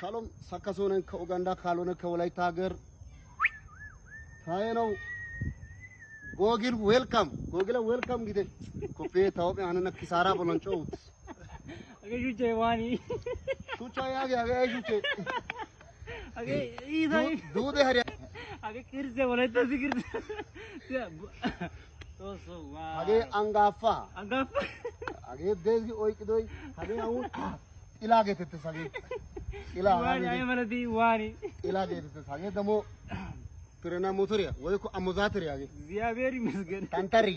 ሻሎም ሳካሶ ነን ከኡጋንዳ፣ ካልሆነ ከወላይታ ሀገር ታየ ነው። ጎግል welcome፣ ጎግል welcome ጊዜ ኮፌ ታወቀ አነነ ኪሳራ ቦሎንጮ። Hagee shuchchay waani? ሹቻ ያገ hagee shuche. Hagee iitay. ዱዴ ሀሪያ። Hagee qirtsiya, wolayttassi qirtsiya. Xoossoo waa. Hagee አንጋፋ። አንጋፋ። Hagee deezi oyqqidoy hagee አሁን ጥላ geetettes። Hagee ጥላ። Waani ay malati waani? ጥላ geetettes። Hagee ደግሞ ፍሬና ሞቶሪያ ወይኮ አሞዛትሪያ hagee። እግዚአብሔር ይመስገን። ታንታሪ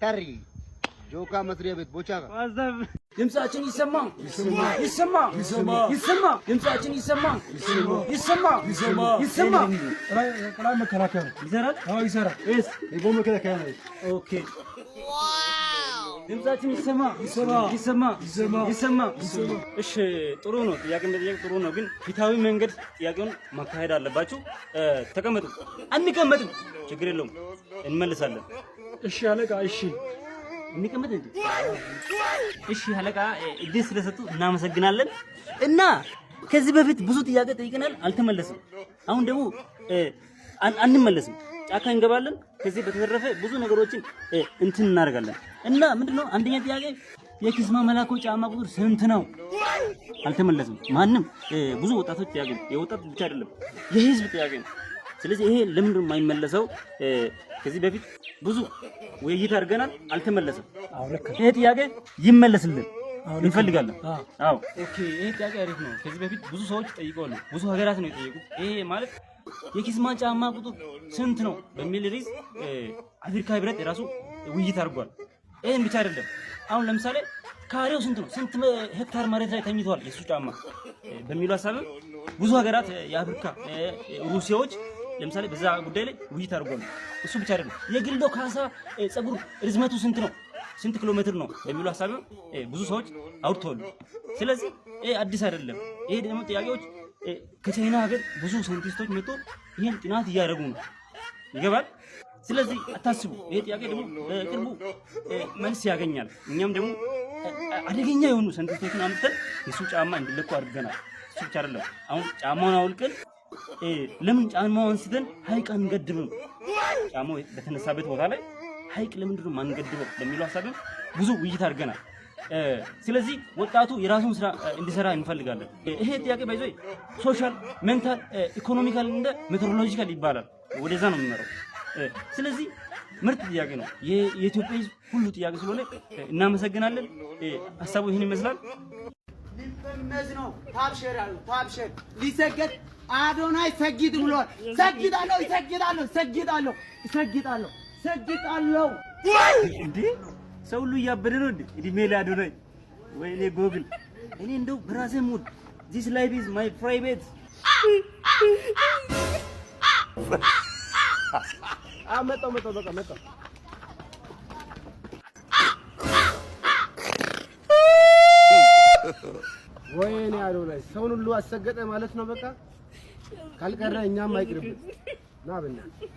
ታሪ ጆካ መስሪያ ቤት ቦቻ። What's up? ድምጻችን ይሰማ ይሰማ ይሰማ። ድምጻችን ይሰማ ይሰማ ይሰማ። ጥላ መከላከያ ነው። ይሰራል? አዎ ይሰራል። እስ የጎን መከላከያ ነው። Okay። ድምጻችን ይሰማ ይሰማ ይሰማ ይሰማ ይሰማ። እሺ፣ ጥሩ ነው። ጥያቄ መጠየቅ ጥሩ ነው፣ ግን ፍትሃዊ መንገድ ጥያቄውን ማካሄድ አለባችሁ። ተቀመጡ። አንቀመጥም፣ ችግር የለውም፣ እንመልሳለን። እሺ አለቃ፣ እሺ። እንቀመጥ እንዴ? እሺ አለቃ፣ እድል ስለሰጡ እናመሰግናለን። እና ከዚህ በፊት ብዙ ጥያቄ ጠይቀናል፣ አልተመለስም። አሁን ደግሞ አንመለስም፣ ጫካ እንገባለን። ከዚህ በተረፈ ብዙ ነገሮችን እንትን እናደርጋለን። እና ምንድነው አንደኛ ጥያቄ፣ የኪስማ መላኩ ጫማ ቁጥር ስንት ነው? አልተመለስም። ማንም ብዙ ወጣቶች ጥያቄ ነው። የወጣት ብቻ አይደለም፣ የህዝብ ጥያቄ ነው። ስለዚህ ይሄ ለምንድን ነው የማይመለሰው? ከዚህ በፊት ብዙ ውይይት አድርገናል፣ አልተመለሰም። አዎ ልክ ነው። ይሄ ጥያቄ ይመለስልን አዎ ልክ ነው። እንፈልጋለን። አዎ። አዎ okay፣ ይሄ ጥያቄ አሪፍ ነው። ከዚህ በፊት ብዙ ሰዎች ጠይቀዋል። ብዙ ሀገራት ነው የጠየቁት። ይሄ ማለት የኪስማ ጫማ ቁጥር ስንት ነው በሚል ርዕስ አፍሪካ ህብረት የራሱ ውይይት አድርጓል። ይሄን ብቻ አይደለም። አሁን ለምሳሌ ካሬው ስንት ነው? ስንት ሄክታር መሬት ላይ ተኝቷል የሱ ጫማ በሚሉ ሀሳብም ብዙ ሀገራት፣ የአፍሪካ ሩሲያዎች ለምሳሌ በዛ ጉዳይ ላይ ውይይት አድርጓል። እሱ ብቻ አይደለም። የግልዶ ካሳ ፀጉር ርዝመቱ ስንት ነው? ስንት ኪሎ ሜትር ነው በሚሉ ሀሳብም ብዙ ሰዎች አውርተዋል። ስለዚህ ይሄ አዲስ አይደለም። ይሄ ደግሞ ጥያቄዎች ከቻይና ሀገር ብዙ ሳይንቲስቶች መጥቶ ይሄን ጥናት እያደረጉ ነው። ይገባል። ስለዚህ አታስቡ። ይሄ ጥያቄ ደግሞ በቅርቡ መልስ ያገኛል። እኛም ደግሞ አደገኛ የሆኑ ሳይንቲስቶችን አምጥተን የሱ ጫማ እንዲለኩ አድርገናል። እሱ ብቻ አይደለም። አሁን ጫማውን አውልቀን ለምን ጫማውን አንስተን ሀይቅ አንገድብም? ጫማው በተነሳበት ቦታ ላይ ሀይቅ ለምንድን ነው የማንገድበው ለሚሉ ሀሳብም ብዙ ውይይት አድርገናል። ስለዚህ ወጣቱ የራሱን ስራ እንዲሰራ እንፈልጋለን። ይሄ ጥያቄ by the way social፣ mental፣ economical እንደ meteorological ይባላል። ወደዛ ነው የሚመራው። ስለዚህ ምርጥ ጥያቄ ነው። የኢትዮጵያ ሕዝብ ሁሉ ጥያቄ ስለሆነ እናመሰግናለን። ሀሳቡ ይህን ይመስላል። ሊፈመዝ ነው። Tap share ያሉ tap share ሊሰገድ አዶናይ ሰግድ ብሏል። ሰግዳለሁ፣ ሰግዳለሁ፣ ሰግዳለሁ፣ ሰግዳለሁ፣ ሰግዳለሁ። እንዴ፣ ሰው ሁሉ እያበደ ነው እንዴ? እድሜ ለአዶናይ። ወይኔ ጎግል፣ እኔ እንደው በራሴ mood። This life is my private። መጣሁ መጣሁ፣ በቃ መጣሁ። ወይኔ አዶናይ ሰውን ሁሉ አሰገጠ ማለት ነው። በቃ ካልቀረ እኛም አይቅርብን። ና በእናትህ።